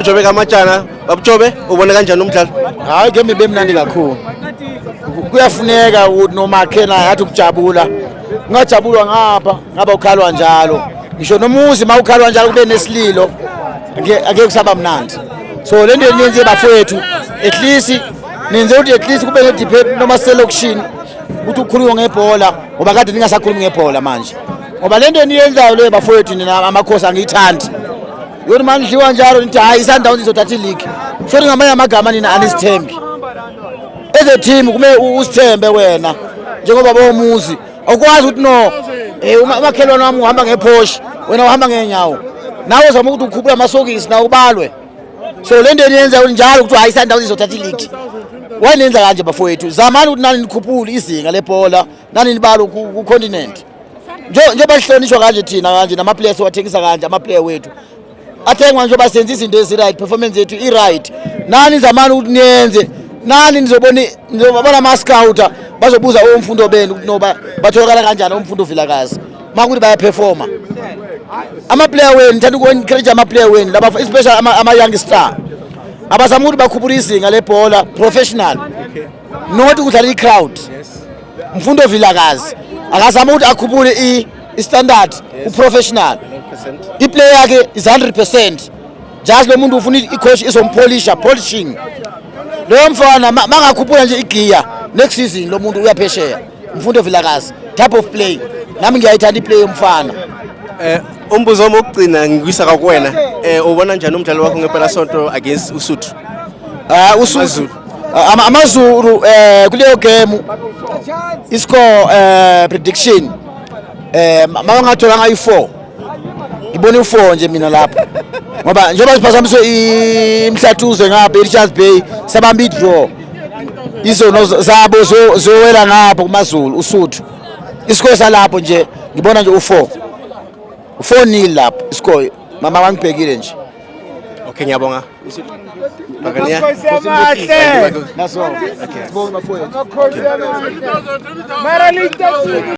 Jobe kaMatshana, babujobe ubona kanjani umdlalo? Hayi, game ibemnandi kakhulu. Kuyafuneka ukuthi noma khena athi ukujabula. Ungajabulwa ngapha, ngaba ukhalwa njalo. Ngisho nomuzi mawukhalwa njalo kube nesililo. Ake kusaba mnandi. So le nto eniyenze bafowethu, at least nenze ukuthi at least kube ne-debate noma selokishini ukuthi ukhulunywe ngebhola, ngoba kade ningasakhulumi ngebhola manje. Ngoba le nto eniyenzayo le bafowethu nina amakhosi angiyithandi. Yona manidliwa njalo nithi hayi, iSundowns izothatha ileague. Sho ngamanye amagama nina anisithembi. As a team kumele usithembe wena njengoba bomuzi. Awukwazi ukuthi no umakhelwane wami uhamba ngePorsche, wena uhamba ngeenyawo. Nawe uzama ukuthi ukhuphule amasokisi nawe ubalwe. So le nto eniyenza njalo ukuthi hayi, iSundowns izothatha ileague. Why nenza kanje bafowethu? Zamani ukuthi nani nikhuphule izinga lebhola, nani nibalo ku continent. Njengoba sihlonishwa kanje thina kanje, nama players wathengisa kanje, ama player wethu athengwa njengoba senza izinto ezi-right, performance yethu i-right. Nani zamani ukuthi niyenze, nani nizobona, nizobona ama-scouter bazobuza omfundo benu ukuthi no batholakala kanjani omfundo Vilakazi makuthi bayaperforma ama-player wenu. Ngithanda uku-encourage ama-player wenu laba, especially ama-young star abazama ukuthi bakhuphule izinga lebhola professional, not ukudlala i-crowd. Mfundo Vilakazi akazama ukuthi akhuphule i-standard ku-professional. I-play yakhe is 100%. Just lo muntu ufuna i-coach izompolisha, polishing. Loyo mfana mangakhuphula nje igiya, next season lo muntu uyaphesheya. Mfundo Vilakazi type of play, nami ngiyayithanda iplay yomfana. Umbuzo wami wokugcina ngikuyisa kakuwena. Ubona njani umdlalo wakho ngempela sonto against Usuthu? Ah, Usuthu, amaZulu kuleyo game, iscore prediction mawangatholanga i4, ngibona u4 nje mina lapho, ngoba njengoba siphazamiswe imhlathuze ngapha eRichards Bay, sabamba i-draw, izono zabo zowela ngapho kumaZulu Usuthu. Iscore salapho nje ngibona nje u4, u4-0 lapho iscore mama wangibhekile nje. Okay, ngiyabonga. Bhakaniya. Naso. Okay. Sibonge bafowethu. Mara litathini.